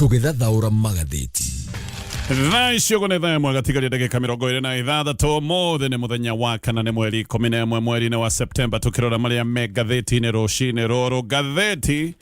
Tũgĩthathaũra magathĩti. Thaa icio ũguo nĩ thaa 1 gatigaria ndagĩka 26. Ũmũthĩ nĩ mũthenya wa kana, nĩ mweri 11 mweri-inĩ wa Septemba. Tũkĩrora marĩa me ngathĩti-inĩ rũcinĩ rũrũ, ngathĩti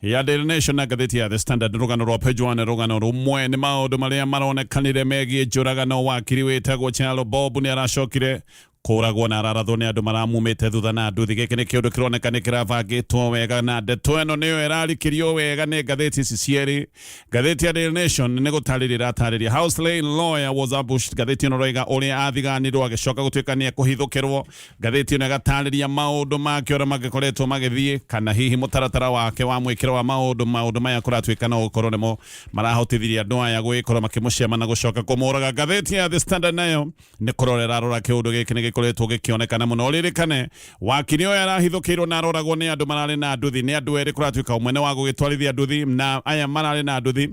ya Daily Nation na ngathĩti ya The Standard, rũgano rwa page 1, rũgano rũmwe nĩ maũndũ marĩa maronekanire megiĩ njũragano. Wakiri wĩtagwo Chalo Bob nĩ aracokire kũragwo na ararathwo nĩ andũ maramumĩte thutha na nduthi. Gĩkĩ nĩ kĩũndũ kĩroneka nĩ kĩrabangĩtwo wega, na ndeto ĩno nĩyo ĩrarikĩrio wega nĩ ngathĩti ici cierĩ. Ngathĩti ya Daily Nation nĩ gũtarĩria ĩratarĩria how slain lawyer was ambushed. Ngathĩti ĩno ĩroiga ũrĩa athiganirwo agĩcoka gũtuĩka nĩ ekũhithũkĩrwo. Ngathĩti ĩno ĩgatarĩria maũndũ make ũrĩa magĩkoretwo magĩthiĩ, kana hihi mũtaratara wake wa mwĩkĩro wa maũndũ. Maũndũ maya kũratuĩka no gũkorwo nĩmo marahotithirie andũ aya gwĩkorwo makĩmũcema na gũcoka kũmũraga. Ngathĩti ya The Standard nayo nĩ kũrorera rora kĩũndũ gĩkĩ nĩ gĩkoretwo gĩkĩonekana mũno. Ririkane wakiri ũyũ arahithũkĩirwo na aroragwo nĩ andũ mararĩ na nduthi, nĩ andũ erĩ. Kũratuĩka ũmwe nĩ wa gũgĩtwarithia nduthi, na aya mararĩ na nduthi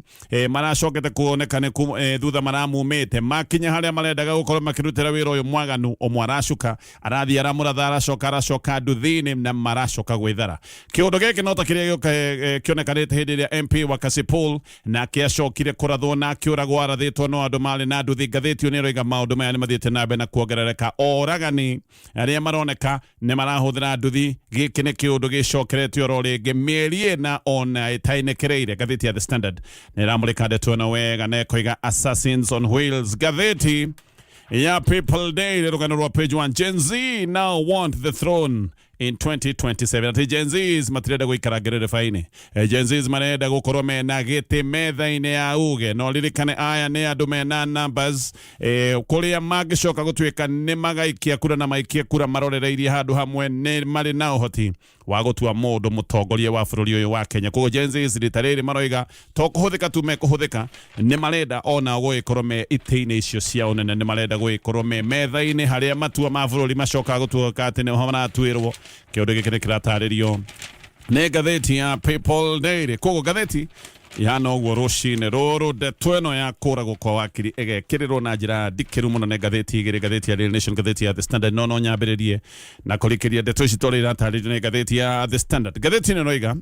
maracokete kuoneka nĩ thutha maramumĩte. Makinya harĩa marendaga gũkorwo makĩrutĩra wĩra ũyũ mwaganu, ũmwe aracuka arathiĩ aramũratha, aracoka aracoka nduthi-inĩ na maracoka gwĩthara. Kĩũndũ gĩkĩ no ta kĩrĩa kĩonekanĩte hĩndĩ ĩrĩa MP wa Kasipul nake acokire kũrathwo na akĩũragwo arathĩtwo no andũ marĩ na nduthi. Ngathĩti ĩyo nĩ ĩroiga maũndũ maya nĩ mathiĩte na mbere na kuongerereka, oragani arĩa maroneka nĩ marahũthĩra nduthi. Gĩkĩ nĩ kĩũndũ gĩcokerete oro rĩngĩ mĩeri 4 ona ĩtainĩkĩrĩire. Ngathĩti ya The Standard nĩ ĩramũrĩka ndeto ĩno wega na ĩkoiga assassins on wheels. Ngathĩti ya People Daily, rũgano rwa page 1, Gen Z now want the throne in 2027. Atĩ Gen Zs matirenda gũikara ngerereba-inĩ. Gen Zs marenda gũkorwo mena gĩtĩ metha-inĩ ya uge. No ririkane aya nĩ andũ mena numbers, kũrĩa mangĩcoka gũtuĩka nĩ magaikia kura na maikie kura marorereirie handũ hamwe, nĩ marĩ na ũhoti wa gũtua mũndũ mũtongoria wa bũrũri ũyũ wa Kenya. Koguo Gen Zs rita rĩrĩ maroiga to kũhũthĩka tu mekũhũthĩka, nĩ marenda onao gũgĩkorwo me itĩ-inĩ icio cia ũnene, nĩ marenda gũgĩkorwo me metha-inĩ harĩa matua ma bũrũri macokaga gũtuĩka atĩ nĩho maratuĩrwo. Kĩũndũ gĩkĩ nĩ kĩratarĩrio nĩ ngathĩti ya People Daily. Koguo ngathĩti ihana ũguo rũcinĩ rũrũ, ndeto ĩno ya kũragwo kwa wakiri ĩgekĩrĩrwo na njĩra ndikĩru mũno nĩ ngathĩti igĩrĩ, ngathĩti ya Daily Nation, ngathĩti ya The Standard. No no nyambĩrĩrie na kũrikĩria ndeto ici tondũ iratarĩrio nĩ ngathĩti ya The Standard. Ngathĩti ĩno ĩroiga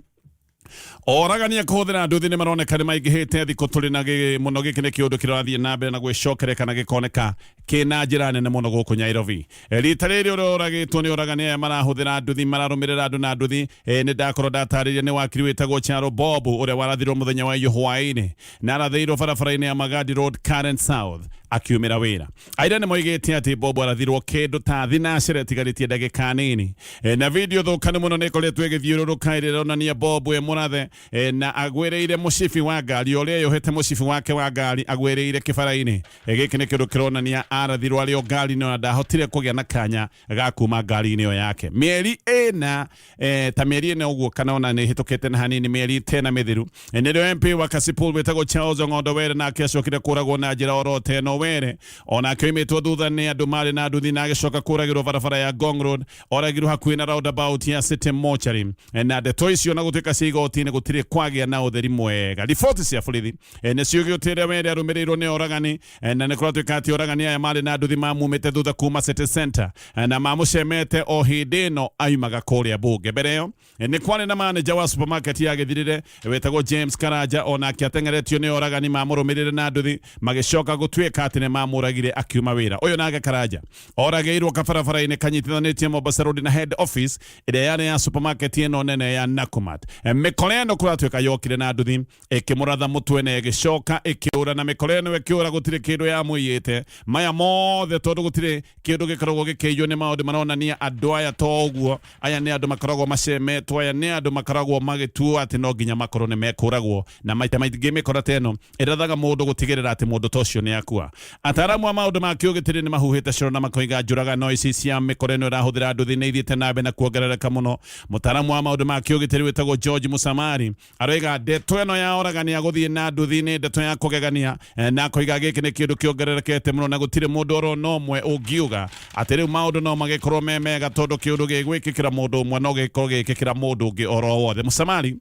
oragania kũhũthĩra nduthi nĩ maroneka nĩ maingĩhĩte thikũ tũrĩ na mũno. Gĩkĩ nĩ kĩũndũ kĩrathiĩ na mbere na gwĩcokereka na gĩkoneka kĩna njĩra nene mũno gũkũ Nairobi. Rita rĩrĩ ũrĩa ũragĩtwo nĩ oragani aya marahũthĩra nduthi, mararũmĩrĩra andũ na nduthi, nĩ ndakorwo ndatarĩria nĩ wakiri wĩtagwo Charo Bob ũrĩa warathirwo mũthenya wa iyo hwaĩ-inĩ na arathĩirwo barabara-inĩ ya Magadi Road, Karen South, akiumĩra wĩra. Aira nĩ moigĩte atĩ Bob arathirwo kĩndũ ta thinacere ĩtigarĩtie ndagĩka nini. Na video thũkanu mũno nĩ ĩkoretwo ĩgĩthiũrũrũka ĩrĩa ĩronania Bob e mũrathe, na agwĩrĩire mũcibi wa ngari ũrĩa eyohete mũcibi wake wa ngari agwĩrĩire kĩbara-inĩ. Gĩkĩ nĩ kĩndũ kĩronania arathirwo arĩ o ngari-inĩ na ndahotire kũgĩa na kanya ga kuma ngari-inĩ ĩyo yake. Mĩeri 4, ta mĩeri 4 ũguo kana ona nĩ ĩhĩtũkĩte na hanini, mĩeri tena mĩthiru, nĩrĩo MP wa Kasipul wĩtagwo Charles Ong'ondo Were nake acokire kũragwo na njĩra oro ta ĩno. Were onake oimĩtwo thutha nĩ andũ marĩ na nduthi na agĩcoka kũragĩrwo barabara ya Ngong Road. Oragirwo hakuhĩ na roundabout ya City Mortuary. Na ndeto icio na gũtuĩka cia igoti-inĩ, gũtirĩ kwagĩa na ũtheri mwega. Riboti cia borithi nĩ ciugĩte ũrĩa Were arũmĩrĩirwo nĩ oragani, na nĩ kũratuĩka atĩ oragani aya marĩ na nduthi mamumĩte thutha kuma City Center na mamũcemete o hĩndĩ ĩno aimaga kũrĩa mbunge. Mbere ĩyo nĩ kwarĩ na manager wa supermarket ya Gĩthirĩre wĩtagwo James Karanja, onake ateng'eretio nĩ oragani mamũrũmĩrĩre na nduthi, magĩcoka gũtuĩka atĩ nĩ mamũragire akiuma wĩra. Ũyũ nake Karanja oragĩirwo kabarabara-inĩ kanyitithanĩtie Mombasa Road na head office ĩrĩa yarĩ ya supermarket ĩno nene ya Nakumatt. Mĩkora ĩno kũratuĩka yokire na nduthi ĩkĩmũratha mũtwe na ĩgĩcoka ĩkĩũra. Na mĩkora ĩno ĩkĩũra gũtirĩ kĩndũ yamũiyĩte. Maya mothe tondũ gũtirĩ kĩndũ gĩkoragwo gĩkĩiywo, nĩ maũndũ maronania andũ aya to ũguo, aya nĩ andũ makoragwo macemetwo, aya nĩ andũ makoragwo magĩtuo atĩ no nginya makorwo nĩ mekũragwo. Na maita maingĩ mĩkora ta ĩno ĩrathaga mũndũ gũtigĩrĩra atĩ mũndũ ta ũcio nĩ akua. Ataaramu a maũndũ ma kĩũgitĩri nĩ mahuhĩte coro na makoiga njũragano ici cia mĩkora ĩno ĩrahũthĩra nduthi nĩ ithiĩte na mbere na kuongerereka mũno. Mũtaaramu wa maũndũ ma kĩũgitĩri wĩtagwo George Musamari aroiga ndeto ĩno ya oragani a gũthiĩ na nduthi nĩ ndeto ya kũgegania, na akoiga gĩkĩ nĩ kĩndũ kĩongererekete mũno na gũtirĩ mũndũ oro na ũmwe ũngiuga atĩ rĩu maũndũ no magĩkorwo me mega, tondũ kĩũndũ gĩgwĩkĩkĩra mũndũ ũmwe no gĩkorwo gĩgĩkĩkĩra mũndũ ũngĩ oro wothe. Musamari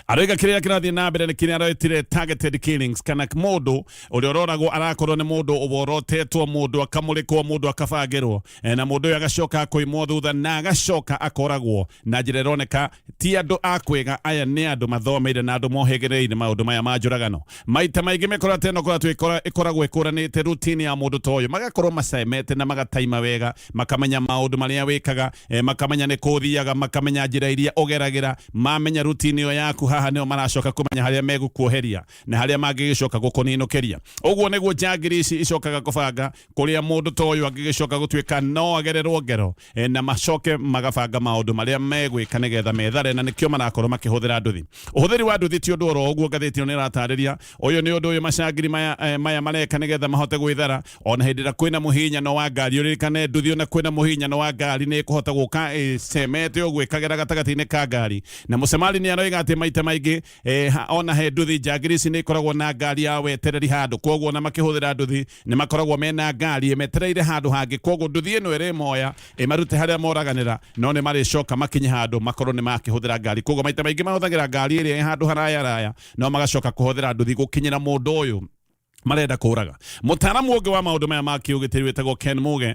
Aroiga kĩrĩa kĩrathiĩ na mbere nĩ kĩrĩa aretire targeted killings, kana mũndũ ũrĩa ũroragwo arakorwo nĩ mũndũ ũborotetwo, mũndũ akamũrĩkwo, mũndũ akabangĩrwo, na mũndũ ũyũ agacoka akoimwo thutha na agacoka akoragwo na njĩra ĩroneka ti andũ a kwĩga. Aya nĩ andũ mathomeire na andũ mohĩgĩrĩire maũndũ maya ma njũragano. Maita maingĩ mĩkora ta ĩno ĩkoragwo ĩkũranĩte routine ya mũndũ ta ũyũ, magakorwo macemete na magataima wega, makamenya maũndũ marĩa wĩkaga, makamenya nĩ kũthiaga, makamenya njĩra iria ũgeragĩra, mamenya routine ĩyo yaku. Haha nĩo maracoka kũmenya harĩa megũkuoheria na harĩa mangĩgĩcoka gũkũninũkĩria. Ũguo nĩguo njangiri ici icokaga kũbanga kũrĩa mũndũ ta ũyũ angĩgĩcoka gũtuĩka no agererwo ngero, na macoke magabanga maũndũ marĩa megwĩka nĩgetha methare, na nĩkĩo marakorwo makĩhũthĩra nduthi. Ũhũthĩri wa nduthi ti ũndũ oro ũguo, ngathĩti ĩno nĩ ĩratarĩria. Ũyũ nĩ ũndũ ũyũ macangiri maya mareka nĩgetha mahote gwĩthara ona hĩndĩ ĩrĩa kwĩna mũhinyano wa ngari. Ũririkane nduthi ona kwĩna mũhinyano wa ngari nĩ ĩkũhota gũka ĩcemete ũguo ĩkagera gatagatĩ-inĩ ka ngari. Na mũcemari nĩ aroiga atĩ maita maingĩ, ona he nduthi, njangiri ici nĩ ikoragwo na ngari ya wetereri handũ, koguo ona makĩhũthĩra nduthi nĩ makoragwo mena ngari ĩmetereire handũ hangĩ. Koguo nduthi ĩno ĩrĩmoya ĩmarute harĩa moraganĩra, no nĩ marĩcoka makinye handũ makorwo nĩ makĩhũthĩra ngari. Koguo maita maingĩ mahũthagĩra ngari ĩrĩa ĩ handũ haraya raya, no magacoka kũhũthĩra nduthi gũkinyĩra mũndũ ũyũ marenda kũraga. Mũtaaramu ũngĩ wa maũndũ maya ma kĩũgitĩri wĩtagwo Ken Muge,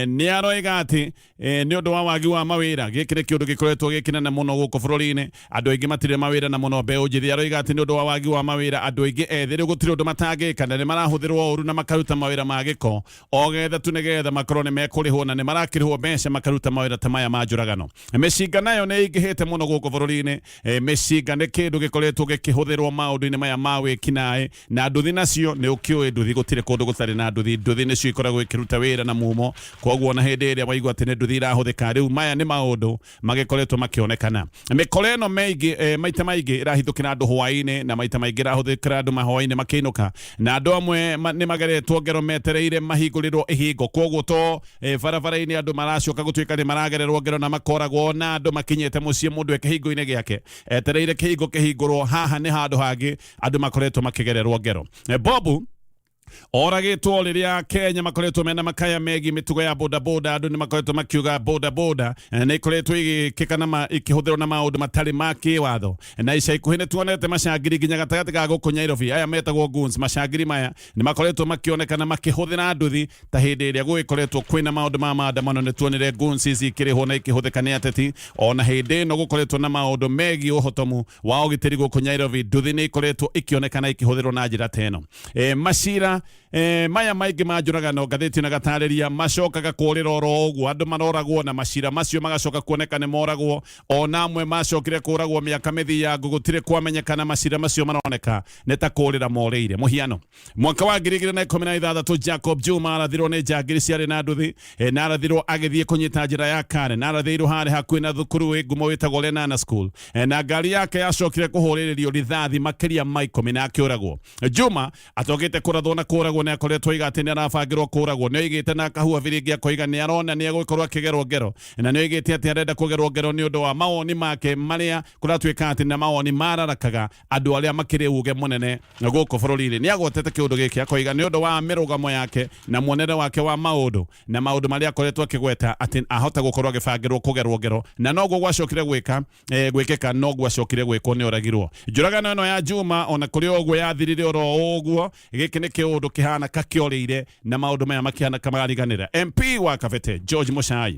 nĩ aroiga atĩ, nĩ ũndũ wa wagi wa mawĩra, gĩkĩ nĩ kĩũndũ gĩkoretwo gĩ kĩnene mũno gũkũ bũrũri-inĩ. Andũ aingĩ matirĩ mawĩra na mũno mbeũ njĩthĩ. Aroiga atĩ nĩ ũndũ wa wagi wa mawĩra, andũ aingĩ ethĩ rĩu gũtirĩ ũndũ matangĩka, na nĩ marahũthĩrwo ũru na makaruta mawĩra ma gĩko o getha tu nĩgetha makorwo nĩ mekũrĩhwo, na nĩ marakĩrĩhwo mbeca makaruta mawĩra ta maya ma njũragano. Mĩcinga nayo nĩ ĩingĩhĩte mũno gũkũ bũrũri-inĩ. Mĩcinga nĩ kĩndũ gĩkoretwo gĩkĩhũthĩrwo maũndũ-inĩ maya ma wĩkinaĩ, na nduthi nacio nĩ ũkĩũĩ nduthi gũtirĩ kũndũ gũtarĩ na nduthi. Nduthi nĩcio ikoragwo ikĩruta wĩra na mumo, koguo ona hĩndĩ ĩrĩa waigua atĩ nĩ nduthi irahũthĩka, rĩu maya nĩ maũndũ magĩkoretwo makĩonekana. Mĩkora ĩno mĩingĩ, maita maingĩ ĩrahithũkĩra andũ hwaĩ-inĩ, na maita maingĩ ĩrahũthĩkĩra andũ mahwaĩ-inĩ makĩinũka, na andũ amwe nĩ mageretwo ngero metereire mahingũrĩrwo ihingo. Koguo to barabara-inĩ andũ maracoka gũtuĩka nĩ maragererwo ngero na makoragwo, na andũ makinyĩte mũciĩ mũndũ e kĩhingo-inĩ gĩake etereire kĩhingo kĩhingũrwo. Haha nĩ handũ hangĩ andũ makoretwo makĩgererwo ngero. Bobu oragĩtwo rĩrĩa Kenya makoretwo mena makaya megiĩ mĩtugo ya bodaboda. Andũ nĩ makoretwo makiuga bodaboda nĩ ikoretwo igĩkĩka na ikĩhũthĩrwo na maũndũ matarĩ ma kĩwatho, na ica ikuhĩ nĩ tuonete macangiri nginya gatagatĩ ga gũkũ Nairobi, aya metagwo goons. Macangiri maya nĩ makoretwo makĩonekana makĩhũthĩra nduthi, ta hĩndĩ ĩrĩa gũgĩkoretwo kwĩna maũndũ ma maandamano, nĩ tuonire goons ici ikĩrĩhwo na ikĩhũthĩka nĩ ateti. Ona hĩndĩ ĩno gũkoretwo na maũndũ megiĩ ũhotomu wa ũgitĩri gũkũ Nairobi, nduthi nĩ ikoretwo ikĩonekana ikĩhũthĩrwo na njĩra ta ĩno. Macira maya maingĩ ma njũragano, ngathĩti na gatarĩria, macokaga kũrĩra oro ũguo. Andũ maroragwo na macira macio magacoka kuoneka nĩ moragwo, ona amwe macokire kũragwo mĩaka mĩthiangu, gũtirĩ kwamenyekana. Macira macio maroneka nĩ ta kũrĩra morĩire. Mũhiano, mwaka wa 2016, Jacob Juma arathirwo nĩ njangiri ciarĩ na nduthi, na arathirwo agĩthiĩ kũnyita njĩra ya Karen, na arathĩirwo harĩ hakuhĩ na thukuru wĩ ngumo wĩtagwo Lenana School, na ngari yake yacokire kũhũrĩrĩrio rithathi makĩria ma 10 na akĩũragwo. Juma atokĩte kũrathwo na kũragwo nĩ akoretwo oiga atĩ nĩ arabangĩrwo kũragwo. Nĩ oigĩte na akahua biringi akoiga nĩ arona nĩ egũkorwo akĩgerwo ngero, na nĩ oigĩte atĩ arenda kũgerwo ngero nĩ ũndũ wa mawoni make marĩa kũratuĩka atĩ na mawoni mararakaga andũ arĩa makĩrĩ uge mũnene gũkũ bũrũri-inĩ. Nĩ agwetete kĩũndũ gĩkĩ akoiga nĩ ũndũ wa mĩrũgamo yake na muonere wake wa maũndũ na maũndũ marĩa akoretwo akĩgweta atĩ ahota gũkorwo agĩbangĩrwo kũgerwo ngero, na noguo gwacokire gwĩka, gwĩkĩka, no gwacokire gwĩkwo, nĩ oragirwo. Njũragano ĩno ya Juma ona kũrĩ ũguo yathirire oro ũguo. Gĩkĩ nĩ kĩũndũ kĩhana kakĩorĩire na maũndũ maya makĩhana kamariganĩra. MP wa Kabete George Muchai,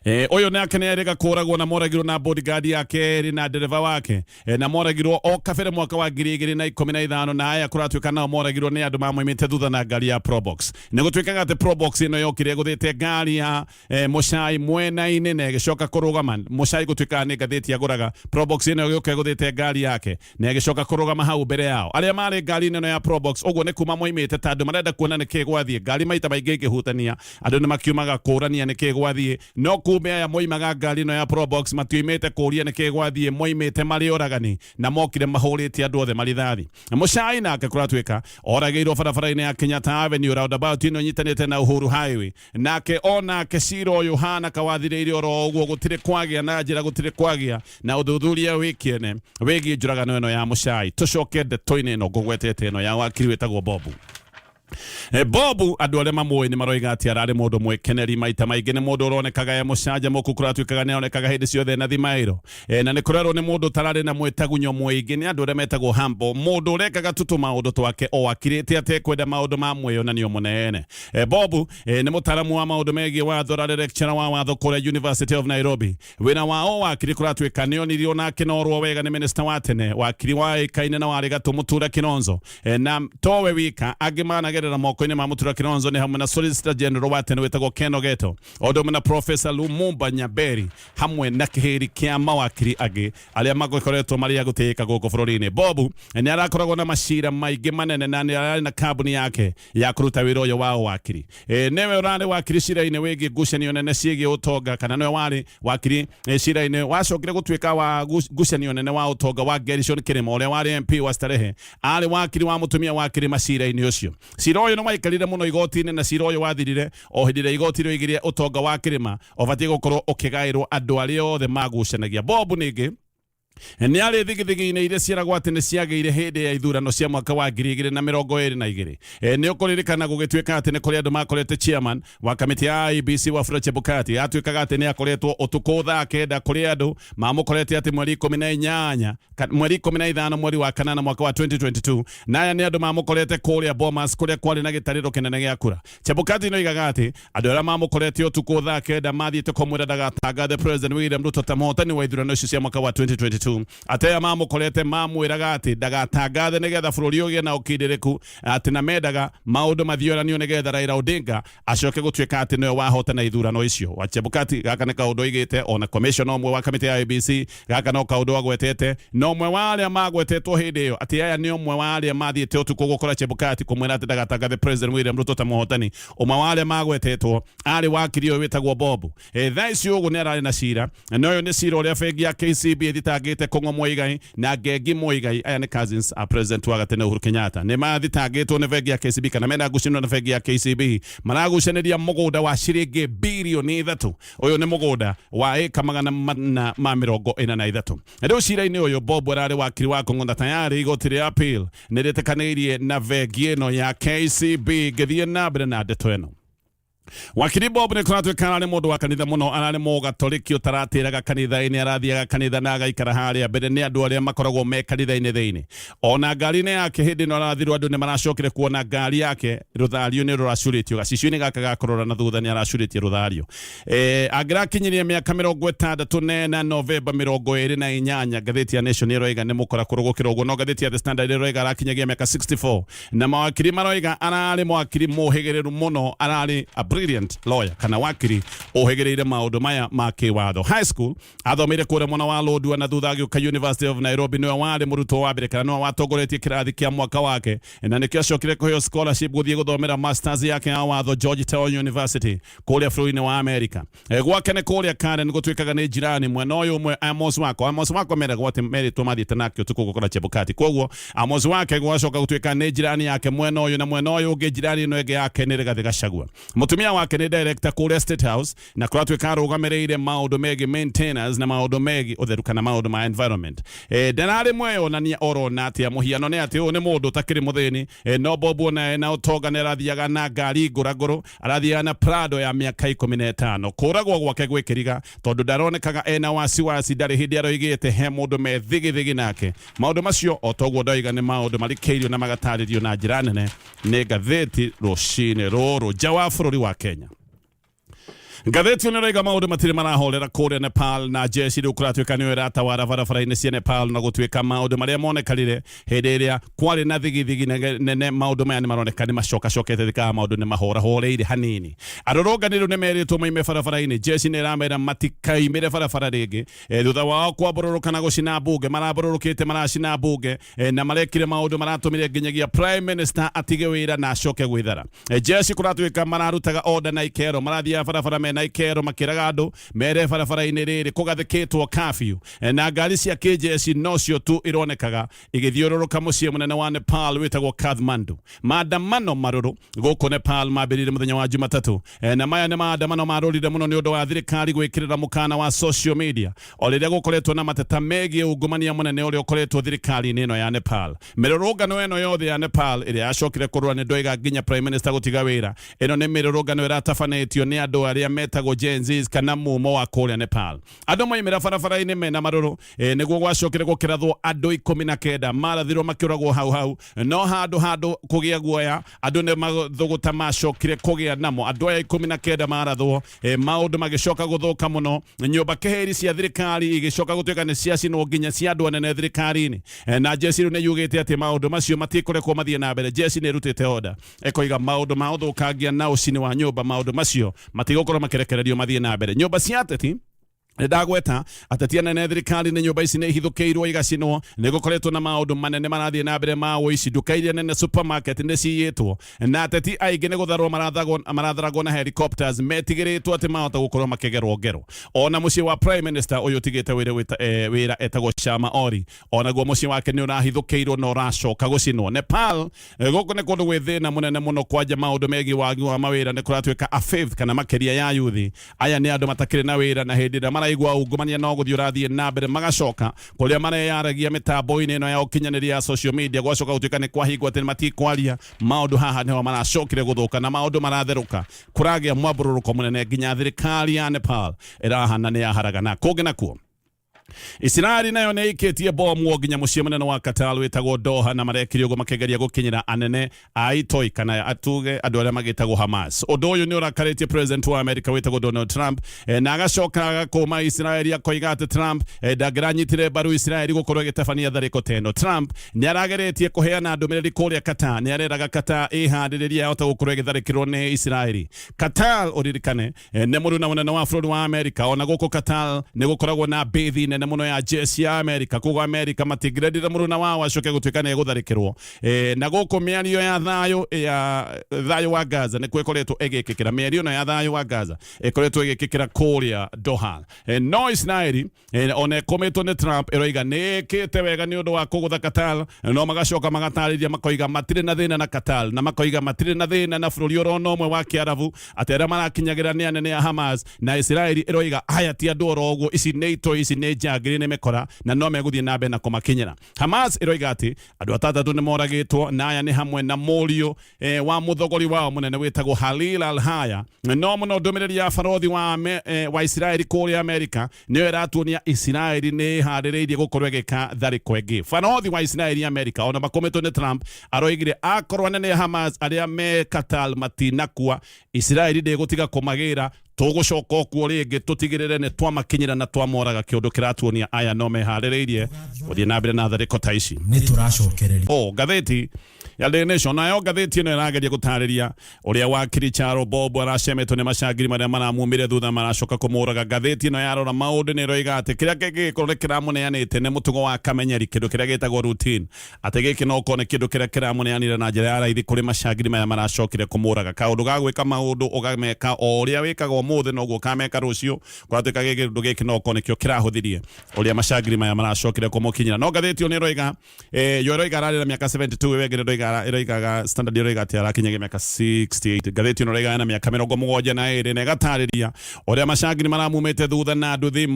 ũyũ nake nĩ erĩga kũragwo, na moragirwo na bodyguard yake erĩ na ndereba wake, na moragirwo o kabere mwaka wa 2015, na aya kũratuĩka nao moragirwo nĩ andũ mamoimĩte thutha na ngari ya Probox. Nĩ gũtuĩkaga atĩ Probox ĩno yokire ĩgũthĩte ngari ya Muchai mwena-inĩ na ĩgĩcoka kũrũgama. Muchai gũtuĩkaga nĩ ngathĩti agũraga. Probox ĩno ĩgĩũka ĩgũthĩte ngari yake na ĩgĩcoka kũrũgama hau mbere yao arĩa marĩ ngari-inĩ ĩno ya Probox. Ũguo nĩ kuma moimĩte ta andũ marenda kuona nĩ kĩ gwathiĩ. Ngari maita maingĩ ĩngĩhutania, andũ nĩ makiumaga kũrania nĩ kĩ gwathiĩ, no kumbe aya moimaga ngari ĩno ya Probox matioimĩte kũria nĩ kĩ gwathiĩ, moimĩte marĩ oragani na mokire mahũrĩte andũ othe marithathi. Muchai nake kũratuĩka oragĩirwo barabara-inĩ ya Kenyatta Avenue, roundabout ĩno ĩnyitanĩte na Uhuru Highway. Nake onake cira ũyũ hana kawathirĩire oro ũguo, gũtirĩ kwagĩa na njĩra, gũtirĩ kwagĩa na ũthuthuria wĩ kĩene wĩgiĩ njũragano ĩno ya Muchai. Tũcoke ndeto-inĩ ĩno ngũgwetete, ĩno ya wakiri wĩtagwo Bobu. Bobu andũ arĩa mamũĩ nĩ maroiga atĩ ararĩ mũndũ mwĩkeneri maita maingĩ nĩ mũndũ ũronekaga e mũcanjamũku kũratuĩkaga nĩ onekaga hĩndĩ ciothe na thimaĩro. Na nĩ kũrerwo nĩ mũndũ ũtararĩ na mwĩtagunyo mũingĩ nĩ andũ arĩa metagwo humble, mũndũ ũrekaga tu tũmaũndũ twake o akirĩte atekwenda maũndũ ma mwĩyonanio mũnene. Bobu nĩ mũtaaramu wa maũndũ megiĩ watho, ararĩ lecturer wa watho kũrĩa University of Nairobi. Wĩra wa o wakiri kũratuĩka nĩ onirio na akĩnorwo wega nĩ minista wa tene wakiri waĩkaine na warĩ gatũ Mũtura Kilonzo. Na towe wika angĩ managerera moko-inĩ ma Mũtura Kilonzo nĩ hamwe na Solicitor General wa tene wĩtagwo Ken Ogeto, o ũndũ ũmwe na Professor Lumumba Nyaberi hamwe na kĩhĩri kĩa mawakiri angĩ arĩa makoretwo marĩ a gũtĩĩka gũkũ bũrũri-inĩ. Bobu nĩ arakoragwo na macira maingĩ manene na nĩ ararĩ na kambuni yake ya kũruta wĩra ũyũ wa ũwakiri. Nĩwe ũrarĩ wakiri cira-inĩ wĩgiĩ ngucanio nene ciĩgiĩ ũtonga, kana nĩwe warĩ wakiri cira-inĩ wacokire gũtuĩka wa ngucanio nene wa ũtonga wa Gerishon Kirima ũrĩa warĩ MP wa Starehe. Arĩ wakiri wa mũtumia wa Kirima cira-inĩ ũcio. Cira ũyũ nĩ waikarire mũno igoti-inĩ na cira ũyũ wathirire o hĩndĩ ĩrĩa igoti rĩoigire ũtonga wa Kirima ũbatiĩ gũkorwo ũkĩgaĩrwo andũ arĩa othe magucanagia. Bob ningĩ nĩ arĩ thigithigi-inĩ iria ciĩragwo atĩ nĩ ciagĩire hĩndĩ ya ithurano cia mwaka wa 2022. Nĩ ũkũririkana gũgĩtuĩka atĩ nĩ kũrĩ andũ makorete chairman wa kamĩtĩ ya IEBC Wafula Chebukati atuĩkaga atĩ nĩ akoretwo ũtukũ thaa 9 kũrĩ andũ mamũkorete atĩ mweri 18, mweri 15 mweri wa kanana mwaka wa 2022, na aya nĩ andũ mamũkorete kũrĩa Bomas kũrĩa kwarĩ na gĩtarĩro kĩnene gĩa kura. Chebukati nĩoigaga atĩ andũ arĩa mamũkorete ũtukũ thaa 9 mathiĩte kũmwĩra ndagatangathe President William Ruto ta mũhotani wa ithurano icio cia mwaka wa 2022, atĩ aya mamũkorete mamwĩraga atĩ ndagatangathe nĩgetha bũrũri ũgĩe na ũkindĩrĩku, atĩ na mendaga maũndũ mathioranio nĩgetha Raila Odinga acoke gũtuĩka atĩ nĩwe wahotana ithurano icio. Wa Chebukati gaka nĩ kaũndũ oigĩte, ona commissioner ũmwe wa kamĩtĩ ya IEBC gaka no kaũndũ agwetete, na ũmwe wa arĩa magwetetwo hĩndĩ ĩyo atĩ aya nĩ ũmwe wa arĩa mathiĩte ũtukũ gũkora Chebukati kũmwĩra atĩ ndagatangathe President William Ruto ta mũhotani. Ũmwe wa arĩa magwetetwo arĩ wakiri ũyũ wĩtagwo Bob. Thaa ici ũguo nĩ ararĩ na cira, na ũyũ nĩ cira ũrĩa bengi ya KCB ĩthitangĩte Kũng'o Muigai na Ngengi Muigai. Aya nĩ cousins a President wa gatene Uhuru Kenyatta. Nĩ mathitangĩtwo nĩ bengi ya KCB kana mena ngucanio na bengi ya KCB, maragucanĩria mũgũnda wa ciringi birioni 3. Ũyũ nĩ mũgũnda wa ĩka 443. Rĩu cira-inĩ ũyũ Bob ararĩ wakiri wa Kũng'o na tayari igoti rĩa appeal nĩ rĩtĩkanĩirie na bengi ĩno ya KCB. Ngĩthiĩ na mbere na ndeto ĩno, wakiri Bob nĩ kũratuĩka ararĩ mũndũ wa kanitha mũno, ararĩ mũgatoliki ũtaratĩraga kanitha-inĩ, arathiaga kanitha na agaikara harĩa mbere nĩ andũ arĩa makoragwo me kanitha-inĩ thĩinĩ. Ona ngari-inĩ yake hĩndĩ ĩno arathirwo, andũ nĩ maracokire kuona ngari yake rũthario nĩ rũracurĩtio gacicio-inĩ gaka ga kũrora na thutha nĩ aracurĩtie rũthario. Angĩrakinyirie mĩaka 64 Novemba 28, ngathĩti ya Nation ĩroiga nĩ mũkora kũrũgũkĩra ũguo, no ngathĩti ya The Standard ĩroiga arakinyagia mĩaka 64, na mawakiri maroiga ararĩ mwakiri mũhĩgĩrĩru mũno, ararĩ a brilliant lawyer kana wakiri ũhĩgĩrĩire maũndũ maya ma kĩwatho. High school athomeire kũrĩa mwena wa Lodwar na thutha agĩũka University of Nairobi. Nĩwe warĩ mũrutwo wa mbere kana nĩwe watongoretie kĩrathi kĩa mwaka wake, na nĩkĩo acokire kũheo scholarship gũthiĩ gũthomera masters yake ya watho Georgetown University kũrĩa bũrũri-inĩ wa America. Gwake nĩ kũrĩa Karen, gũtuĩkaga nĩ jirani mwena ũyũ ũmwe Amos wako. Amos wako meragwo atĩ merĩtwo mathiĩte nake ũtukũ gũkora Chebukati, koguo Amos wake gwacoka gũtuĩka nĩ jirani yake mwena ũyũ, na mwena ũyũ ũngĩ jirani ĩno ĩngĩ yake nĩ Rigathĩ Gachagua. Mũtumia wake nĩ director kũrĩa State House na kũratuĩka arũgamĩrĩire maũndũ megiĩ maintenance na maũndũ megiĩ ũtheru kana maũndũ ma environment. Ndararĩ mweyonania orona atĩa, mũhiano nĩ atĩ ũyũ nĩ mũndũ ũtakĩrĩ mũthĩni. No Bob ona ena ũtonga nĩ arathiaga na ngari ngũrangũrũ, arathiaga na Prado ya mĩaka 15. Kũragwo gwake gwĩkĩriga tondũ ndaronekaga ena wasiwasi, ndarĩ hĩndĩ aroigĩte he mũndũ me thigithigi nake. Maũndũ macio o toguo ndoiga nĩ maũndũ marikĩirio na magatarĩrio na njĩra nene nĩ ngathĩti rũcinĩ rũrũ. Nja wa bũrũri wa Kenya, ngathĩti ĩno ĩroiga maũndũ matirĩ marahorera kũrĩa Nepal, na jeshi rĩu kũratuĩka nĩyo ĩratawara barabara-inĩ cia Nepal, na gũtuĩka maũndũ marĩa monekanire hĩndĩ ĩrĩa kwarĩ na thigithigi nene, maũndũ maya nĩ maroneka nĩ macokacokete thikaga maũndũ nĩ mahorahoreire hanini. Arũrũngani rĩu nĩ merĩtwo maime barabara-inĩ, jeshi nĩ ĩramera matikaimĩre barabara rĩngĩ. Thutha wao kwambũrũrũka na gũcina mbunge, marambũrũrũkĩte maracina mbunge, na marekire maũndũ maratũmire nginyagia prime minister atige wĩra na acoke gwĩthara. Jeshi kũratuĩka mararutaga order na ikero, marathiaga barabara mena mena ikero makĩraga andũ mere barabara-inĩ rĩrĩ kũgathĩkĩtwo curfew. Na ngari cia kĩjeshi nocio tu ironekaga igĩthiũrũrũka mũciĩ mũnene wa Nepal wĩtagwo Kathmandu. Maandamano marũrũ gũkũ Nepal mambĩrĩirie mũthenya wa Jumatatũ, na maya nĩ maandamano marũrire mũno nĩ ũndũ wa thirikari gwĩkĩrĩra mũkana wa social media o rĩrĩa gũkoretwo na mateta megiĩ ungumania mũnene ũrĩa ũkoretwo thirikari-inĩ ĩno ya Nepal. Mĩrũrũngano ĩno yothe ya Nepal ĩrĩa yacokire kũrũra nĩ ndoiga nginya Prime Minister gũtiga wĩra, ĩno nĩ mĩrũrũngano ĩratabanĩtio nĩ andũ arĩa metagwo Gen Zs kana mumo wa kũrĩa Nepal. Andũ moimĩra barabara-inĩ mena marũrũ, nĩguo gwacokire gũkĩrathwo andũ 19 marathirwo makĩũragwo hau hau, no handũ handũ kũgĩa guoya andũ nĩ mathũgũta macokire kũgĩa namo. Andũ aya 19 marathwo, maũndũ magĩcoka gũthũka mũno, nyũmba keheri cia thirikari igĩcoka gũtuĩka nĩ ciacinwo nginya cia andũ anene thirikari-inĩ. Na jeshi rĩu nĩ yugĩte atĩ maũndũ macio matikũrekwo mathiĩ na mbere. Jeshi nĩ ĩrutĩte order ĩkoiga maũndũ ma ũthũkangia na ũcini wa nyũmba, maũndũ macio matigũkorwo makĩrekererio mathiĩ na mbere. Nyũmba cia ateti ndagweta ateti anene thirikari nĩ nyũmba ici nĩ ihithũkĩirwo igacinwo, nĩ gũkoretwo na maũndũ manene marathiĩ na mbere ma ũici, nduka iria nene supermarket nĩ ciyĩtwo, na ateti aingĩ nĩ gũtharwo maratharagwo na helicopters metigĩrĩtwo atĩ mahota gũkorwo makĩgerwo ngero. Ona mũciĩ wa Prime Minister ũyũ ũtigĩte wĩra etagwo Sharma Oli, onaguo mũciĩ wake nĩ ũrahithũkĩirwo na ũracoka gũcinwo. Nepal, gũkũ nĩ kũndũ gwĩ thĩna mũnene mũno, kwanja maũndũ megiĩ wagi wa mawĩra nĩ kũratuĩka a fifth kana makĩria ya yuthi aya nĩ andũ matakĩrĩ na wĩra, na hĩndĩ ĩrĩa maraigua ungumania no gũthiĩ ũrathiĩ na mbere magacoka kũrĩa mareyaragia mĩtambo-inĩ ĩno ya ũkinyanĩria ya social media, gwacoka gũtuĩka nĩ kwahingwo atĩ matikwaria maũndũ haha nĩho maracokire gũthũka na maũndũ maratherũka, kũragĩa mwambũrũrũko mũnene nginya thirikari ya Nepal ĩrahana nĩ yaharagana. Kũngĩ nakuo Isiraeli nayo nĩ ĩikĩtie bomu nginya mũciĩ mũnene wa Qatar wĩtagwo Doha, na marekire ũguo makĩgeria gũkinyĩra anene a itoi kana atuge andũ arĩa magĩtagwo Hamas. Ũndũ ũyũ nĩ ũrakarĩtie president wa America wĩtagwo Donald Trump, na agacoka agakũma Isiraeli akoiga atĩ Trump ndangĩranyitire mbaru Isiraeli gũkorwo ĩgĩtabania tharĩko ta ĩno. Trump nĩ arageretie kũheana ndũmĩrĩri kũrĩa Qatar, nĩ areraga Qatar ĩharĩrĩrie yahota gũkorwo ĩgĩtharĩkĩrwo nĩ Isiraeli. Qatar ũririkane nĩ mũruna mũnene wa bũrũri wa Amerika, ona gũkũ Qatar nĩ gũkoragwo na bĩthi nene mũno ya jeshi ya Amerika, koguo Amerika matingĩrendire mũruna wao acoke gũtuĩka nĩ egũtharĩkĩrwo. Na gũkũ mĩario ya thayũ ya thayũ wa Gaza nĩkuo ĩkoretwo ĩgĩkĩkĩra, mĩario ĩno ya thayũ wa Gaza ĩkoretwo ĩgĩkĩkĩra kũrĩa Doha. No Isiraeli ona ĩkũmĩtwo nĩ Trump ĩroiga nĩ ĩkĩte wega nĩ ũndũ wa kũgũtha Qatar, no magacoka magatarĩria makoiga matirĩ na thĩna na Qatar, na makoiga matirĩ na thĩna na bũrũri oro ũmwe wa Kĩarabu, atĩ arĩa marakinyagĩra nĩ anene a Hamas, na Isiraeli ĩroiga aya ti andũ oro ũguo, ici nĩ itoi, ici nĩ njangiri, nĩ mĩkora, na no megũthiĩ na mbere na kũmakinyĩra. Hamas ĩroiga atĩ andũ atandatũ nĩ moragĩtwo, na aya nĩ hamwe na mũriũ wa mũthogori wao mũnene wĩtagwo Halil al-Haya. No mũno ndũmĩrĩri ya barothi wa Isiraeli kũrĩa Amerika nĩyo ĩratuonia Isiraeli nĩ ĩharĩrĩirie gũkorwo ĩgĩka tharĩko ĩngĩ. Barothi wa Isiraeli Amerika ona makũmĩtwo nĩ Trump aroigire akorwo anene a Hamas arĩa me Qatar matinakua, Isiraeli ndĩgũtiga kũmagĩra, tũgũcoka okuo rĩngĩ tũtigĩrĩre nĩ twamakinyĩra na twamoraga. Kĩũndũ kĩratuonia aya no meharĩrĩirie gũthiĩ na mbere na tharĩko ta ici. Nĩ tũracokereria. O ngathĩti ya Daily Nation nayo ngathĩti ĩno ĩrageria gũtarĩria ũrĩa wakiri Charo Bob aracemetwo nĩ macangiri marĩa maramumire thutha maracoka kũmũraga. Ngathĩti ĩno yarora maũndũ nĩ ĩroiga atĩ kĩrĩa kĩngĩgĩkorwo nĩ kĩramũneanĩte nĩ mũtugo wa kamenyeri, kĩndũ kĩrĩa gĩtagwo routine, atĩ gĩkĩ no korwo nĩ kĩndũ kĩrĩa kĩramũneanire na njĩra ya raithi kũrĩ macangiri maya maracokire kũmũraga. Kaũndũ ga gwĩka maũndũ ũgameka o ũrĩa wĩkaga ũmũthĩ noguo ũkameka rũciũ, kũratuĩka kĩndũ gĩkĩ no korwo nĩkĩo kĩrahũthirie ũrĩa macangiri maya maracokire kũmũkinyĩra. No ngathĩti ĩyo nĩ ĩroiga yo ĩroiga ararĩ na mĩaka 72, ĩyo ĩngĩ ĩroiga ĩroigaga Standard ĩroiga atĩ arakinyagia mĩaka 68. Ngathĩti ĩno ĩroiga ena mĩaka 72 na ĩgatarĩria ũrĩa macangiri maramumĩte thutha na nduthi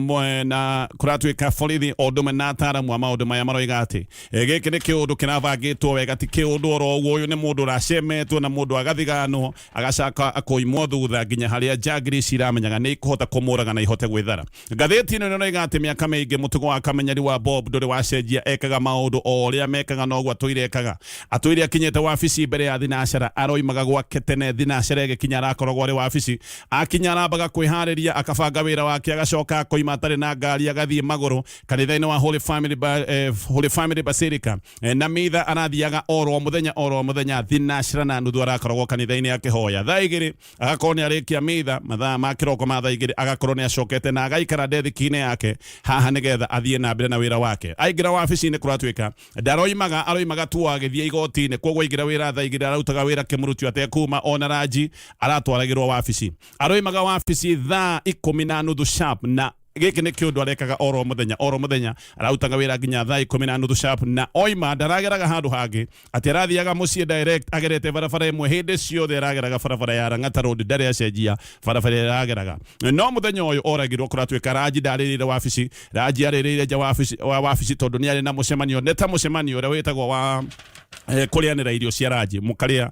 na kũratuĩka borithi o ũndũ ũmwe na ataaramu a maũndũ maya maroiga atĩ gĩkĩ nĩ kĩũndũ kĩrabangĩtwo wega, ti kĩũndũ oro ũguo. Ũyũ nĩ mũndũ ũracemetwo na mũndũ agathiganwo agacoka akoimwo thutha nginya harĩa njangiri ici iramenyaga nĩ ikũhota kũmũraga na ihote gwĩthara. Ngathĩti ĩno ĩroiga atĩ mĩaka mĩingĩ mũtugo wa kamenyeri wa Bob ndũrĩ wacenjia, ekaga maũndũ o ũrĩa mekaga noguo atũire ekaga. Atũire akinyĩte wabici mbere ya thinacara, aroimaga gwake tene thinacara ĩgĩkinya arakoragwo arĩ wabici. Akinya arambaga kwĩharĩria akabanga wĩra wake, agacoka akoima atarĩ na ngari agathiĩ magũrũ kanitha-inĩ wa Holy Family Basilica. Na mitha arathiaga oro mũthenya oro mũthenya thinacara na nuthu arakoragwo kanitha-inĩ akĩhoya. Thaa 2 agakorwo nĩ arĩkia mitha, mathaa ma kĩroko ma thaa 2 agakorwo nĩ acokete na agaikara ndethiki-inĩ yake haha nĩgetha athiĩ na mbere na wĩra wake. Aingĩra wabici-inĩ kũratuĩka ndaroimaga, aroimaga tu agĩthiĩ igoti-inĩ. rũcinĩ. Koguo aingĩra wĩra thaa 2 ararutaga wĩra kĩmũrutio atekuma, ona ranji aratwaragĩrwo wabici. Aroimaga wabici thaa 10:30 sharp, na gĩkĩ nĩ kĩũndũ arekaga oro mũthenya oro mũthenya. Ararutaga wĩra nginya thaa 10:30 sharp, na oima ndarageraga handũ hangĩ, atĩ arathiaga mũciĩ direct agerete barabara ĩmwe. Hĩndĩ ciothe arageraga barabara ya Lang'ata Road, ndarĩ acenjia barabara ĩrĩa arageraga. No mũthenya ũyũ oragirwo, kũratuĩka Raji ndarĩrĩire wabici. Raji arĩrĩire nja wa wabici tondũ nĩ arĩ na mũcemanio, nĩ ta mũcemanio ũrĩa wĩtagwo wa kũrĩanĩra irio cia ranji, mũkarĩa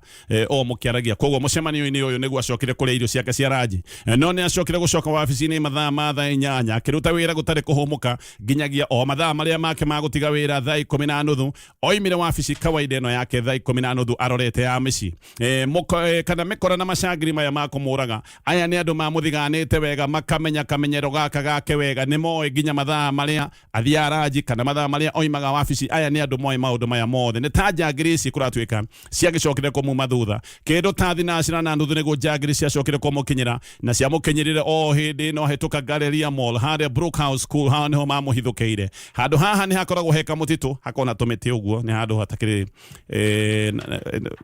o mũkĩaragia. Koguo mũcemanio-inĩ ũyũ nĩguo acokire kũrĩa irio ciake cia ranji. No nĩ acokire gũcoka wabici-inĩ mathaa ma thaa 8, akĩruta wĩra gũtarĩ kũhũmũka nginyagia o mathaa marĩa make ma gũtiga wĩra thaa 10:30. Oimire wabici kawaida ĩno yake thaa 10:30 arorete ya mĩciĩ. Kana mĩkora na macangiri maya ma kũmũraga aya nĩ andũ mamũthiganĩte wega, makamenya kamenyero gaka gake wega, nĩ moĩ nginya mathaa marĩa athiaga ranji kana mathaa marĩa oimaga wabici. Aya nĩ andũ moĩ maũndũ maya mothe. Nĩ ta njangiri ici kũratuĩka ciagĩcokire kũmuma thutha kĩndũ ta 9:30, nĩguo njangiri ciacokire kũmũkinyĩra, na ciamũkinyĩrire o hĩndĩ ĩno ahĩtũka Galleria Mall harĩa Brook House School. Haha nĩho mamũhithũkĩire. Handũ haha nĩ hakoragwo he kamũtitũ, hakona tũmĩtĩ ũguo, nĩ handũ hatakĩrĩ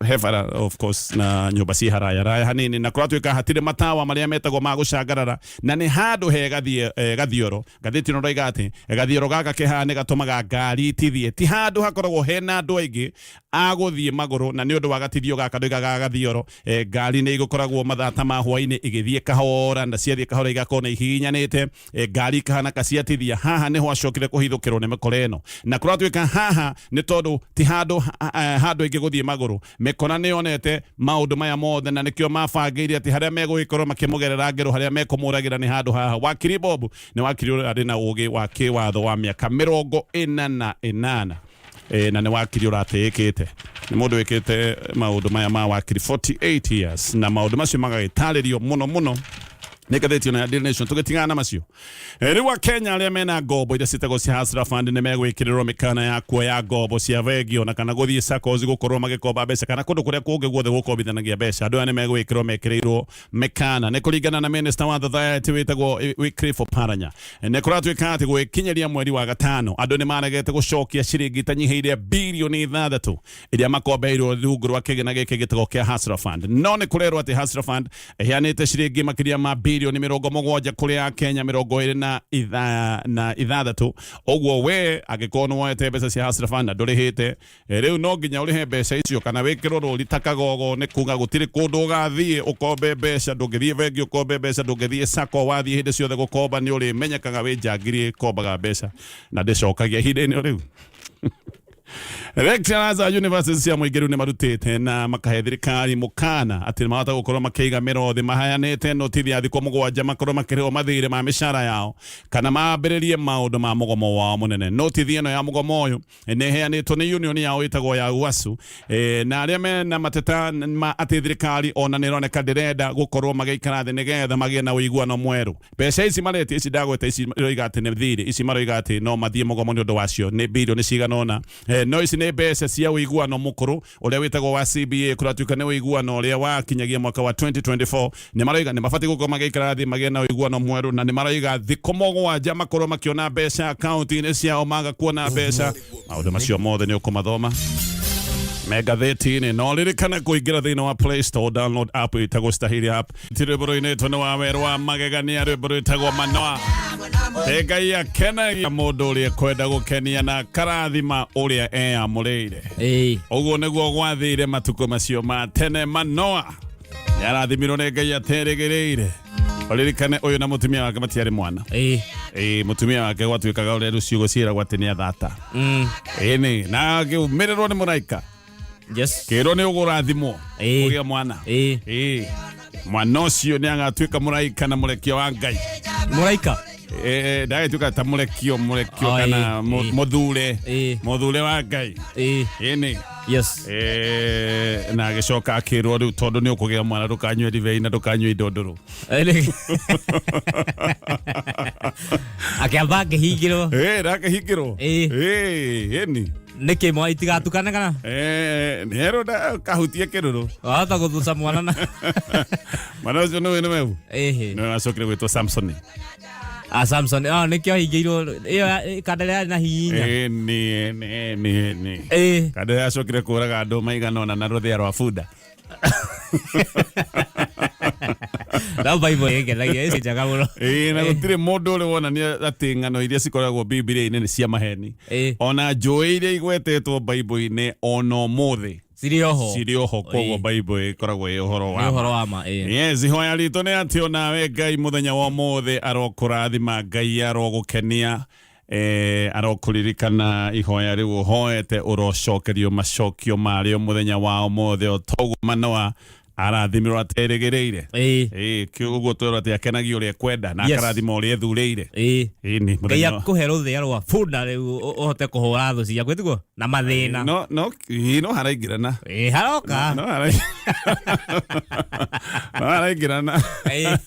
he bara of course na nyũmba ciĩ haraya raya hanini, na kũratuĩka hatirĩ matawa marĩa metagwo ma gũcangarara, na nĩ handũ he gathioro. Ngathĩti ĩno ndaiga atĩ gathioro gaka ke haha nĩ gatũmaga ngari itithie, ti handũ hakoragwo hena andũ aingĩ a gũthiĩ magũrũ, na nĩ ũndũ wa gatithio gaka ndoigaga gathioro, ngari nĩ igũkoragwo mathaa ta ma hwaĩ-inĩ igĩthiĩ kahora, na ciathiĩ kahora igakorwo nĩ ihihinyanĩte, ngari ikahana kaciatithia. Haha nĩho acokire kũhithũkĩrwo nĩ mĩkora ĩno, na kũratuĩka haha nĩ tondũ ti handũ handũ aingĩ gũthiĩ magũrũ. Mĩkora nĩ yonete maũndũ maya mothe, na nĩkĩo mabangĩire atĩ harĩa megũgĩkorwo makĩmũgerera ngero, harĩa mekũmũragĩra nĩ handũ haha. Wakiri Bob nĩ wakiri ũrĩa arĩ na ũgĩ wa kĩwatho wa mĩaka 48, na nĩ wakiri ũratĩĩkĩte, nĩ mũndũ wĩkĩte maũndũ maya ma wakiri 48 years, na maũndũ macio magagĩtarĩrio mũno mũno nĩ ngathĩti ĩno ya Daily Nation. Tũgĩtigana na macio, rĩu Akenya arĩa mena ngombo iria ciĩtagwo cia Hustler Fund nĩ megwĩkĩrĩrwo mĩkana ya kuoya ngombo cia bengi ona kana gũthiĩ SACCOs gũkorwo magĩkomba mbeca kana kũndũ kũrĩa kũngĩ guothe gũkombithanagia mbeca. Andũ aya nĩ megwĩkĩrwo mekĩrĩirwo mĩkana nĩ kũringana na minister wa society wĩtagwo Wycliffe Oparanya. Nĩ kũratuĩka atĩ gwĩkinyĩria mweri wa gatano andũ nĩ maregete gũcokia ciringi itanyihĩire birioni 6 iria makombeirwo rungu rwa kĩgĩna gĩkĩ gĩtagwo kĩa Hustler Fund. No nĩ kũrerwo atĩ Hustler Fund ĩheanĩte ciringi makĩria ma birioni 70 kũrĩ Akenya 26. Ũguo we angĩkorwo nĩ woete mbeca cia Hustler Fund na ndũrĩhĩte, rĩu no nginya ũrĩhe mbeca icio kana wĩkĩrwo rũri ta kagogo. Nĩ kuga gũtirĩ kũndũ ũgathiĩ ũkombe mbeca, ndũngĩthiĩ bengi ũkombe mbeca, ndũngĩthiĩ SACCO. Wathiĩ hĩndĩ ciothe gũkomba nĩ ũrĩmenyekaga wĩ njangiri ĩkombaga mbeca na ndĩcokagia. Ihinda-inĩ o rĩu, lecturers a university cia mũingĩ rĩu nĩ marutĩte na makahe thirikari mũkana atĩ mahota gũkorwo makĩiga mĩro thĩ maheanĩte notithi ya thikũ 7 makorwo makĩrĩhwo mathirĩ ma mĩcara yao kana mambĩrĩrie maũndũ ma mũgomo wao mũnene. Notithi ĩno ya mũgomo ũyũ nĩ ĩheanĩtwo nĩ union yao ĩtagwo ya UASU, na arĩa mena mateta ma atĩ thirikari ona nĩ ĩroneka ndĩrenda gũkorwo magĩikara thĩ nĩgetha magĩe na ũiguano mwerũ. Mbeca ici maretia, ici ndagweta, ici iroiga atĩ nĩ thirĩ, ici maroiga atĩ no mathiĩ mũgomo nĩ ũndũ wacio, nĩ birioni cigana ũna. No ici nĩ mbeca cia ũiguano mũkũrũ ũrĩa wĩtagwo wa CBA. Kũratuĩka nĩ ũiguano ũrĩa wakinyagia mwaka wa 2024. Nĩ maroiga nĩ mabatiĩ gũkorwo magĩikara thĩ magĩe na ũiguano mwerũ, na nĩ maroiga thikũ 7 makorwo makĩona mbeca akaunti-inĩ ciao. Maga kuona mbeca, maũndũ macio mothe nĩ ũkũmathoma me ngathĩti-inĩ. No ririkana kũingĩra thĩinĩ wa Play Store, download app ĩtagwo Stahili app. Ti rwĩmbo rũinĩtwo nĩ wa werũ wa magegania, rwĩmbo rwĩtagwo Manoa. Ngai akenagia mũndũ ũrĩa kwenda gũkenia na karathima ũrĩa eyamũrĩire. Ũguo nĩguo gwathire matukũ macio ma tene. Manoa nĩ arathimirwo nĩ Ngai aterĩgĩrĩire. Ũririkane ũyũ na mũtumia wake matiarĩ mwana. Ĩĩ, mũtumia wake gwatuĩkaga ũrĩa rĩu ciugo ciĩragwo atĩ nĩ athata. Ĩni na akĩumĩrĩrwo nĩ mũraika, kĩrwo nĩ ũgũrathimwo ũgĩe mwana. Ĩĩ, mwana ũcio nĩ agatuĩka mũraika na mũrekio wa Ngai. Mũraika. Ndagĩtuĩka ta mũrekio mũrekio Oh, kana ĩĩ. mũthure, mũthure wa Ngai. Ĩni. Na agĩcoka akĩrwo rĩu tondũ nĩ ũkũgĩa mwana ndũkanyue ndibei na ndũkanyue indo ndũrũ. Akĩamba akĩhingĩrwo. Na akĩhingĩrwo. Ĩni. Nĩkĩ mwa itigatukane kana? Nĩ erwo kahutie kĩrũrũ. Wahota gũthuca mwana na Mwana ũcio nĩ wĩ nĩ wehu. Ĩhĩ. Nĩ wacokire gwĩtwo Samson. A Samson, ah, nĩkĩo ahingĩirwo ĩyo kandere yarĩ na hinya. Ĩni, ĩni, ĩni, ĩni. Ĩĩ. Kandere acokire kũraga andũ maigana ũna na rũthĩa rwa bunda. No Bible ĩngenagia, ĩcenjaga mũno. Ĩĩ, na gũtirĩ mũndũ ũrĩ wonania atĩ ng'ano iria cikoragwo Bibilia-inĩ nĩ cia maheni. Ĩĩ. Ona njũĩ iria igwetetwo Bible-inĩ ona ũmũthĩ Cirĩ oho. cirĩ oho, koguo Bible ĩkoragwo ĩ ũhoro Nĩ wa ũhoro wa ma, ĩĩ. Yes, ihoya ritũ nĩ atĩ onawe Ngai mũthenya wa ũmũthĩ arokũrathima, Ngai arogũkenia, arokũririkana ihoya rĩu ũhoete, ũrocokerio macokio marĩo mũthenya wa ũmũthĩ o toguo Manoa arathimirwo aterĩgĩrĩire. Ĩĩ. Ĩĩ, kĩu ũguo twĩrwo atĩ akenagia ũrĩa ekwenda na Yes. akarathima ũrĩa ethurĩire. Ĩĩ. Ĩĩ, nĩ Ngai mũthenya wa- akũhe rũthĩa rwa bunda rĩu ũhote kũhũra thũ ciaku tiguo na mathĩna. No, no, ĩĩ, no haraingĩrana. Ĩĩ, haroka. No no haraingĩrana. Ĩĩ.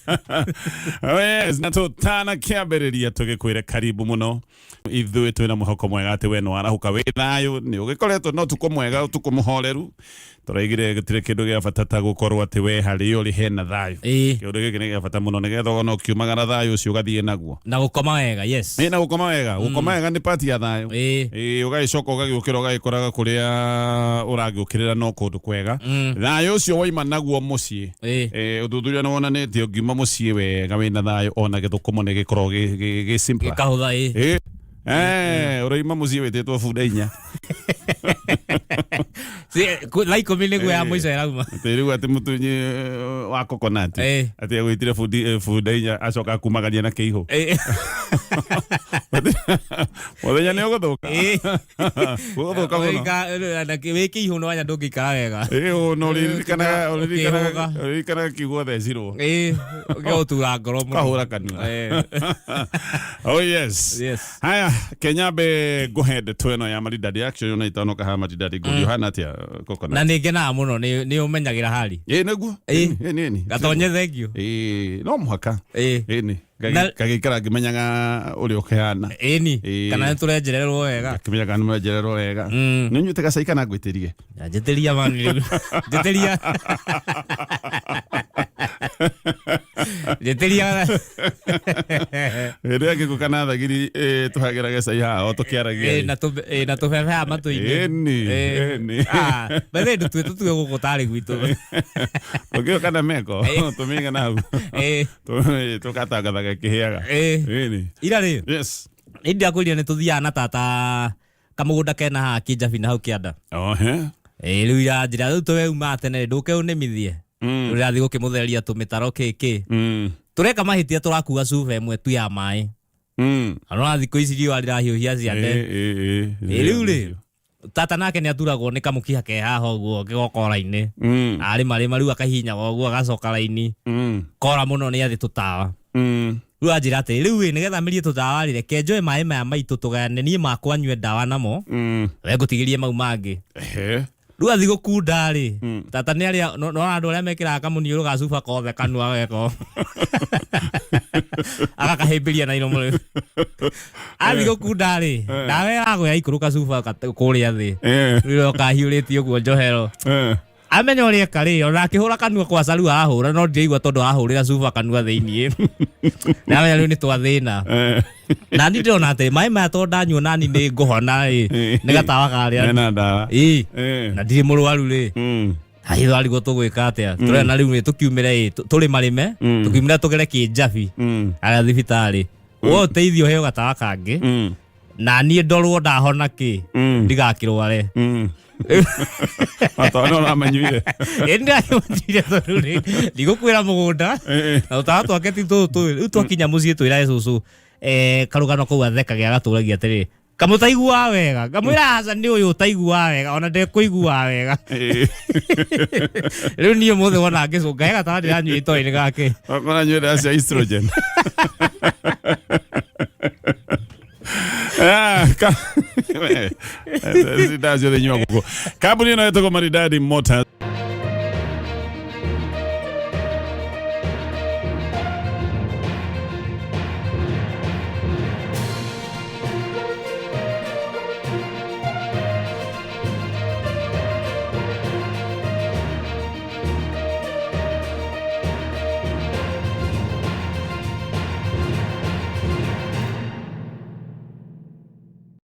Oh yes, na tũtanakĩambĩrĩria tũgĩkwĩre karibu mũno ithuĩ twĩna mwĩhoko mwega atĩ we nĩwarahũka wĩ thayũ, nĩ ũgĩkoretwo na ũtukũ mwega, ũtukũ mũhoreru. Tũraigire gũtirĩ kĩndũ gĩa bata ta gũkorwo atĩ we harĩa ũrĩ hena thayũ. Ĩĩ. Kĩũndũ gĩkĩ nĩ gĩa bata mũno nĩgetha ona ũkiumagara thayũ ũcio ũgathiĩ naguo. Na gũkoma wega, yes. Ĩ, na gũkoma wega, gũkoma wega nĩ part ya thayũ. Ĩĩ. Ĩĩ, ũgagĩcoka ũgagĩũkĩra ũgagĩkoraga kũrĩa ũragĩũkĩrĩra no kũndũ kwega. Thayũ ũcio waima naguo mũciĩ. Ĩĩ. Ũthuthuria nĩ wonanĩtie ũngiuma mũciĩ wega wĩna thayũ ona gĩthũkũmo nĩ gĩkoragwo gĩ simpler. Gĩkahũtha, ĩĩ. Ĩĩ. Ũroima mũciĩ wĩtĩtwo bunda inya. Thaa ikũmi nĩguo ya mũico ĩrauma. Atĩ rĩu atĩ mũtunyi wa coconut Ĩĩ. atĩ agwĩtire bunda inya acoka akumagania na kĩihũ. Ĩĩ. Mũthenya nĩ ũgũthũka. Ĩĩ. Ũgũthũka mũno. Wĩ kĩihũ nĩ wanya ndũngĩikara wega. Ĩĩ, no ũririkanaga Ũkĩhũga. ũririkanaga kiugo thecirwo. Ĩĩ, ũgĩgũtura ngoro mũno. Kahũra kanua. Ĩĩ. Oh yes. Yes. Haya, kenyambe ngũhe ndeto ĩno ya maridadi actually ona itanoka haha maridadi ngũrio hana atĩa coconut. Na nĩ ngenaga mũno nĩ ũmenyagĩra hari. Ĩĩ nĩguo. Ĩĩ. Ĩĩ nĩ. Gatonye thengiũ. Ĩĩ, no mũhaka. Ĩĩ. Ĩĩ nĩ. Na- Ngagĩikara ngĩmenyaga ũrĩa ũkĩhana. Ĩni. Ĩĩ. Kana nĩ tũrenjererwo wega. Ngĩmenyaga nĩ mwenjererwo wega. Nĩ ũnyuĩte gacai kana ngwĩtĩrie? Njĩtĩria mani rĩu. Njĩtĩria. Njĩtĩria. Hĩndĩ ĩrĩa ngĩkũ kana thagiri tũhagĩra gacai haha o tũkĩaragia. Ĩĩ, na tũ- ĩĩ, na tũbebe haha matũ-inĩ. Ĩni, Ĩĩ. ĩni. Ah, by the way, ndũtue tũtue gũkũ tarĩ gwitũ. Ũngĩũka na meko Ĩĩ. tũmĩige na hau. Ĩĩ. Tũgatangathaga kĩhĩaga. Ĩĩ. Ĩni. Ira rĩ, Yes. nĩ ndĩrakwĩrire nĩ tũthiaga na tata kamũgũnda kena haha kĩnjabi na hau kĩanda. Ohe. Ĩĩ, rĩu ira njĩra rĩu tũweuma tene ndũke ũnĩmithie. Rĩu ndĩrathiĩ gũkĩmũthereria tũmĩtaro kĩ. Tũreka mahĩtia tũrakua cuba ĩmwe tu ya maĩ. Na thikũ ici riũa rĩrahiũhia ciande. Ĩĩ, ĩĩ, Ĩĩ, rĩu rĩ, tata nake nĩ aturagwo nĩ kamũkiha ke haha ũguo kĩgokora-inĩ. Arĩma rĩma rĩu akahihinyaga ũguo agacoka raini. Kora mũno nĩ athĩ tũtawa. Rĩu anjĩra atĩrĩ, rĩu ĩ nĩgetha merie tũtawa rĩ, reke njoe maĩ maya maitũ tũgayane, niĩ makwa nyue ndawa namo, we ngũtigĩrie mau mangĩ. Ehe. Rĩu athiĩ gũkunda rĩ, tata nĩ arĩa no andũ arĩa mekĩraga kamũniũrũ ga cuba kothe kanua geko. Agakahĩmbĩria na iromo rĩu. Athiĩ gũkunda rĩ, ndawa ĩragwa yaikũrũka cuba kũrĩa thĩ. Rĩu kahiũrĩtie ũguo njohero. Amenya ũrĩa eka rĩ, ona akĩhũra kanua kwa caru ahũra, no ndiraigua tondũ ahũrĩra cuba kanua thĩiniĩ. Na amenya rĩu nĩ twathĩna. Na niĩ ndĩrona atĩ maĩ maya tondũ ndanyua nani nĩ ngũhona rĩ, nĩ gatawa karĩa. Mena ndawa. Ĩĩ. Na ndirĩ mũrwaru rĩ. Haitho arigwo tũgwĩka atĩa. Tũrena rĩu nĩ tũkiumĩre ĩ, tũrĩmarĩme, tũkiumĩre tũgere kĩnjabi harĩa thibitarĩ. We ũteithio ũheo gatawa kangĩ. Na niĩ ndorwo ndahona kĩ, ndigakĩrware. Matawa no ũramanyuire. Ĩĩ ndĩrakĩmanyuire tondũ rĩ, ndigũkwĩra mũgũnda. Na tũtawa twake ti tũtũ. Rĩu twakinya mũciĩ twĩrae cũcũ, karũgano kau athekage agatũragia atĩrĩ, kamũtaiguaga wega. Ngamwĩra aca nĩ ũyũ ũtaiguaga wega, ona ndekũiguaga wega. Rĩu niĩ ũmũthĩ wona ngĩcũnga, he gatawa ndĩranyua itoĩ-inĩ gake. Okorwo anyuire ndawa cia estrogen. Ndawa ciothe inyuagwo. Kambuni ĩno ĩtagwo Maridadi Motors.